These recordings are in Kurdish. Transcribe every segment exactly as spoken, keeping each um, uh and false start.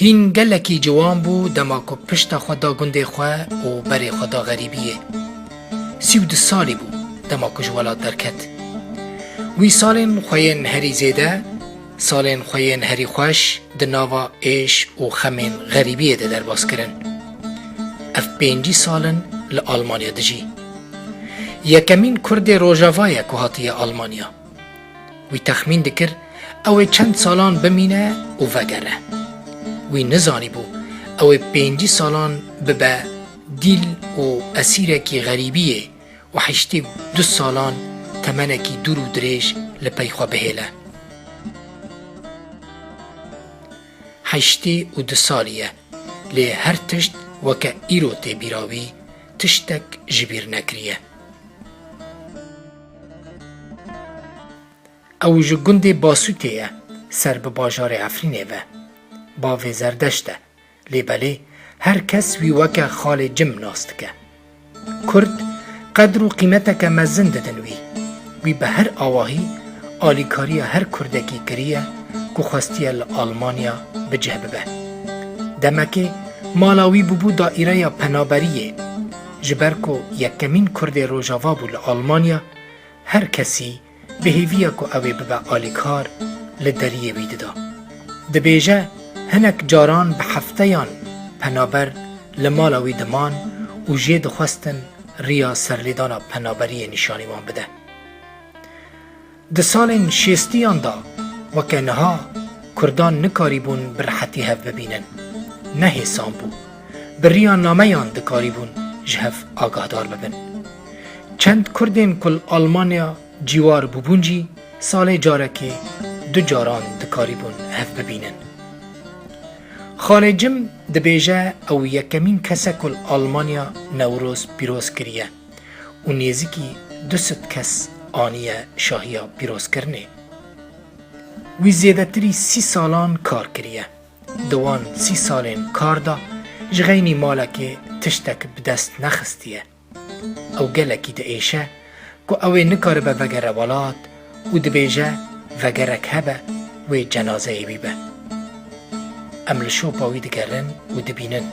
Bîn gelekî ciwan bû dema ku pişta xwe da gundê xwe û berê xwe da xerîbiyê. Sî û du salî bû dema ku ji welat derket. Wî salên xwe yên herî zêde, salên xwe yên herî xweş di nava êş û xemên xerîbiyê de derbas kirin. Ev pêncî sal in li Almanya dijî. Yekemîn Kurdê Rojava ye ku hatiye Almanya. Wî texmîn dikir ew ê çend salan bimîne û vegere. Wî nizanîbû ew ê pêncî salan bibe dîl û esîrekî xerîbiyê û heştê û du salan temenekî dûr û dirêj li pey xwe bihêle. Heştê û du salî ye, lê her tişt weke îro tê bîra wî, tiştek ji bîr nekiriye. Ew ji gundê Basûtê ye, ser bi bajarê Efrînê ve. Bavê Zerdeşt e, lê belê her kes wî weke Xalê Cim nas dike. Kurd qedr û qîmeteke mezin didin wî. Wî bi her awahî alîkariya her Kurdekî kiriye ku xwestiye li Almanya bi cih bibe. Demekê mala wî bûbû daîreya penaberiyê. Ji ber ku yekemîn Kurdê Rojava bû li Almanya, her kesî bi hêviya ku ew ê bibe alîkar li deriyê wî dida. Dibêje, hinek caran bi hefteyan penaber li mala wî diman û jê dixwestin riya serlêdana penaberiyê nîşanî wan bide. Di salên şêstiyan de weke niha Kurdan nikarîbûn bi rehetî hev bibînin. Ne hêsan bû. Bi riya nameyan dikarîbûn ji hev agahdar bibin. Çend Kurdên ku li Almanya cîwar bûbûn jî salê carekê du caran dikarîbûn hev bibînin. Xalê Cim dibêje ew yekemîn kes e ku li Almanya Newroz pîroz kiriye û nêzîkî du sed kes aniye şahiya pîrozkirinê. Wî zêdetirî sî salan kar kiriye. Di wan sî salên kar de ji xeynî malekê tiştek bi dest nexistiye. Ew gelekî diêşe ku ew ê nikaribe vegere welat û dibêje vegerek hebe wê cenazeyê wî be. Em li şopa wî digerin û dibînin.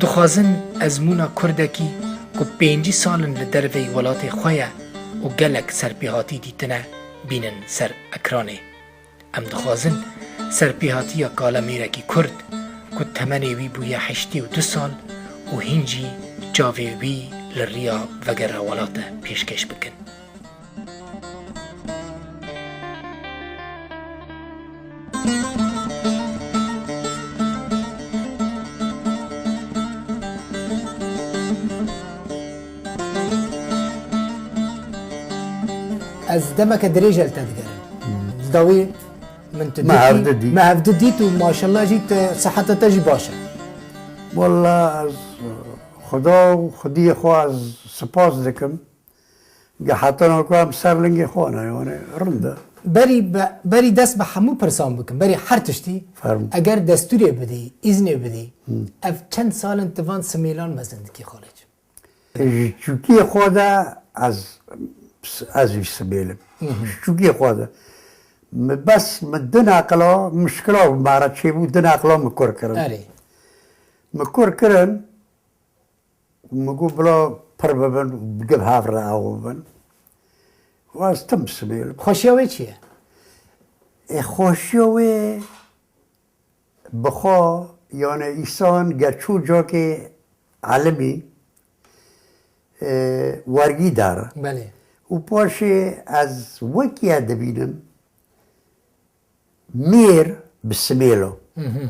Dixwazin ezmûna Kurdekî ku pêncî sal in li derveyî welatê xwe ye û gelek serpêhatî dîtine, bînin ser ekranê. Em dixwazin serpêhatiya kalemêrekî Kurd ku temenê wî bûye heştê û du sal û hîn jî çavê wî li riya vegera welat e pêşkêş bikin. Ez demeke dirêj e li te digerim. Ji dawî min tu Me dîtî, hevdi dît. Me hevdi dît û maşallah jî te, siheta te jî baş e. Walla ez Xuda û xwediyê xwe ez spas dikim. Ge heta naka em ser lingê xwe ne, yani rind e. Berî be, berî dest bi hemû pirsan bikim, berî her tiştî, Fermo. Eger destûrê bidî, îznê bidî, Hı. Ev çend sal in tu van simêlan mezin dikî, Xalê Cim? Ji çûkiyê xwe de ez, ez jî simêlim. Hı hı. Ji çûkiyê xwe de. Mi bes, mi du neqila, mişkila me re çêbû, du neqila mi kur kirin. Erê. Mi kur kirin, mi got, bila pir bibin, bi hev re ew bibin. Û ez tim simêlim. Xweşiya wê çi ye? Ê, xweşiya wê bi xwe, yani, îsan ger çû cakê elimî, e, wergî der. Belê. Û paşê ez wekî dibînim, mêr bi simêlo. Hı hı.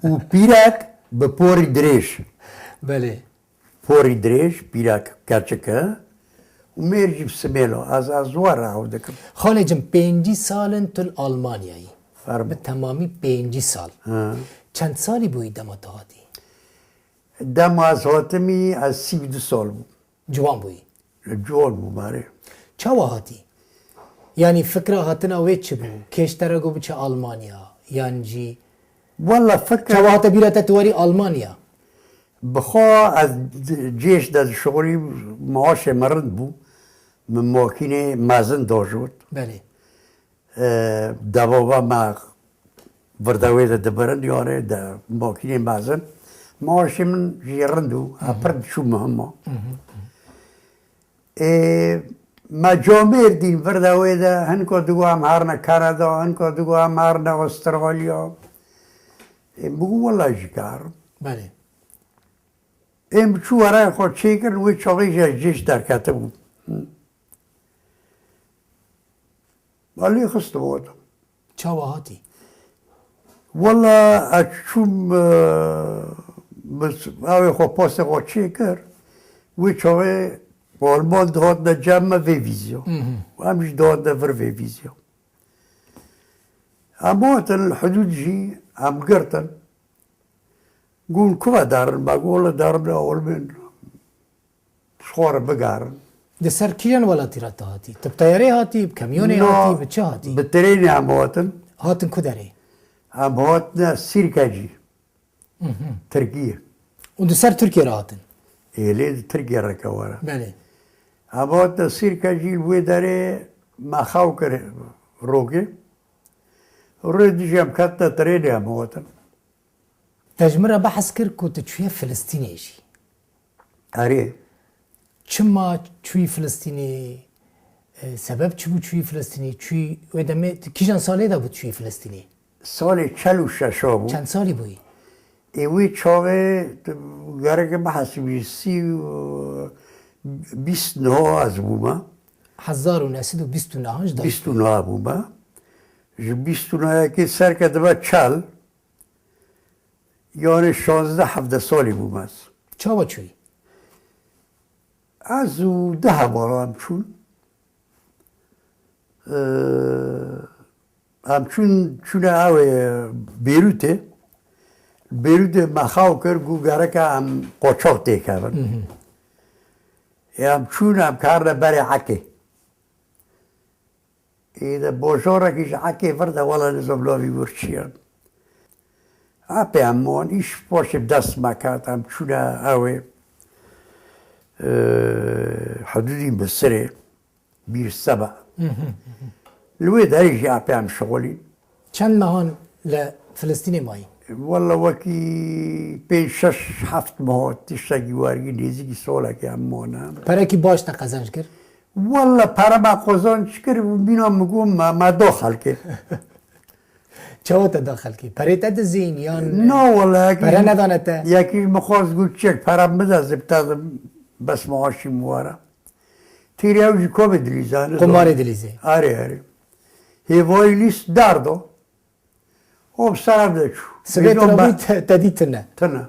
Û pîrek bi porî dirêj. Belê. Porî dirêj, pîrek keçik e. Û mêr jî bi simêlo. Ez, ez were ew dikim. Xalê Cim, pêncî sal in tu li Almanyayî. Fermo. Bi temamî pêncî sal. Ha. Çend salî bûyî dema tu hatî? Dema ez hatimî, ez sî û du sal bûm. Ciwan bûyî? Ciwan bûm, erê. Çawa hatî? Yanî fikra hatina wê çi bû? Kê ji te re got biçe Almanya? Yan jî Walla fikir çawa hate bîra te tu werî Almanya? Bi xwe ez cêş de dişixulî, maaşê min rind bû. Min makînê mezin dajot. Belê. E, debava me, Virda wê de dibirin, yani de makînê mezin. Maaşê min jî rind bû, ez pir diçûm muhima. Ê, me camêr dîn virda wê de, hinka digo em herine Kanada, hinka digo em herine Astralya. Ê, min got, "Wela jî karim." Belê. Ê, min çû wereyê xwe çêkirin, wê çaxê jî ez cêş derketibûm. Alî xistim got. Çawa hatî? Wela ez çûm, e, min ew ê xwe pasê xwe çêkir. Wê çaxê Alman dihatine cem me vê vîzya. Hı hı. Em jî dihatine vir vê vîzya. Em hatin li hidûd jî em girtin. Got, "Kuve derin?" Me got, "Wela derin li Alman." Ji xwe re bigerin. Di ser kîjan welatî re te hatî? Tu bi teyarê hatî, bi kamyonê hatî, bi çi hatî? Bi trênê em hatin. Hatin ku derê? Em hatine Sîrkecî. Mhm. Tirkiye. Û di ser Tirkiye re hatin? Ê, lê di Tirkiye re ke were. Belê. Em hatine Sîrkecî, li wê derê me xew kir rokê. Rê dijî em ketine trênê em hatin. Te ji min re behs kir ku tu çûye Filistînê jî. Erê. Çima çûyî Filistînê? E, sebeb çi bû çûyî Filistînê? Çûyî wê demê, tu kîjan salê de bû çûyî Filistînê? Salê çel û şeş bû. Çend salî bûyî? Ê wê çaxê tu gerek bihesibî sî û bîst niha ez bûme. Hezar û neh sed û bîst û neh ji dayik. Bîst û neh bûme. Ji bîst û neh yekê serke dibe çel. Yani şazdeh hevdeh salî bûm ez. Çawa çûyî? Ez û du hevala em çûn. Ee, em çûn, çûne ew ê Bêrûtê. Bêrûtê me xew kir, got gereke em qoçax têkevin. Mhm. Ê em çûn, em karine berê Ekê. Ê de bajarekî ji Ekê vir de, wela nizam navî wir çi ye. Apê em man, îş paşê bi dest me ket, em çûne ewê, e, hidûdî Misirê, Bîr Seba. Hı hı, hı hı. Li wê derê jî apê em şixulîn. Çend mehan li Filistînê mayî? Wela wekî pênc, şeş, heft meha tiştekî wergî nêzîkî solekê em mane. Perekî baş te qezenc kir? Wela pere me qazanc kir û mîna min got me, me da xelkê. Çawa te da xelkê? Perê te dizîn yan Na wela yekî pere ji, nedane te? Yekî ji min xwest got çek pere min bide ez ê bi te bes maaşî min were. Têrê ew jî komê dilîzane. Qumarê dilîzê. Erê, erê. Hêvayî lîst derdo. O bi ser ev de çû. Sibê Vêdon tira be- bû te, te dî tine. Tine.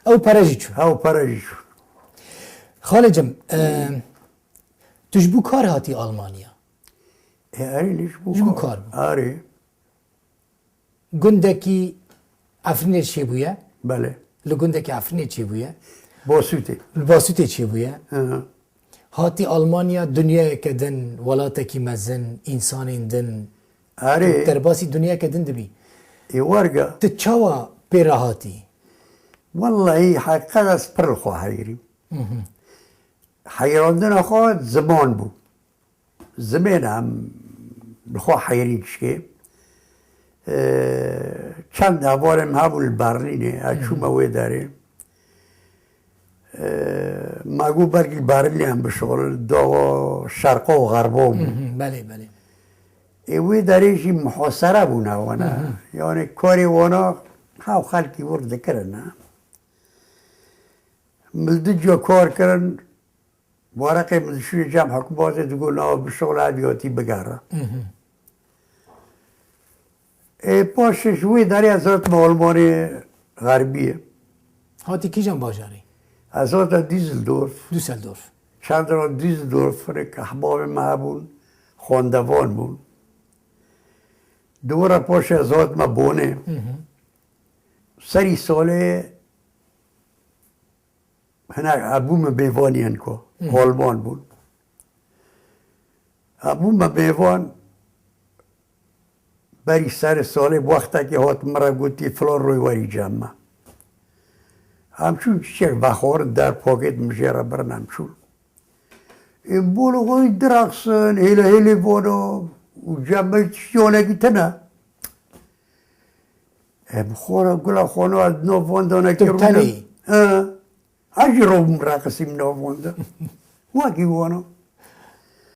Ew pere jî çû. Ew pere jî çû. Xalê Cem, e, tu ji bo kar hatî Almanya? E, erê, lê ji bo Ji bo kar. Kar bû. Erê. Gundekî Efrînê çêbûye? Belê. Li gundekî Efrînê çêbûye? Basûtê. Li Basûtê çêbûye? Hı hı. Hatî Almanya, dinyayeke din, welatekî mezin, însanên din. Erê. Tu derbasî dinyayeke din dibî. Ê werge. Tu çawa pê re hatî? Wellahî heqîqet ez pir li xwe heyrîm. Hı hı. Heyrandina xwe ziman bû. Zimên em li xwe heyrîn dişkê. Ee, çend hevalên min hebûn li Berlînê, ez Hı hı. çûme wê derê. Ee, me got belkî li Berlînê em bişixulin, dawa şerqa û xerba Hı bû. hı, belê, belê. Ê wê derê jî muhasere bûne wana. Hı hı. Yani karê wana hew xelkî wir dikirin, ha. Min li du ca kar kirin, Waraqê min dişûnê cem hikûmetê digot, "Na bişixule, ev hatî bigere." Mhm. Ê, paşê ji wê derê ez hatime Almanê Xerbiyê. Hatî kîjan bajarî? Ez hate Düsseldorf. Düsseldorf. Çend roj Düsseldorf, rêk ehbabê me hebûn, xwendevan bûn. Di wir re paşê ez hatime Bonê. Mhm. Serî salê Hinek, ez bûme mêvaniyên ku Hı. Alman bûn. Ez bûme mêvan, berî serê salê bi wextekê hat min re gotî, "Filan roj werî cem me." Em çûn çiçek vexwarin, der pakêt min jê re birin, em çûn. Ê bolo xwe direxsin, hêle hêlê vana û cem me tiştî holekî tune. E, bi xwe re gula xwe no ez no vonda ne Tu tenê. Ha. Ha jî ro bûm reqisîm no vonda. Wekî wano.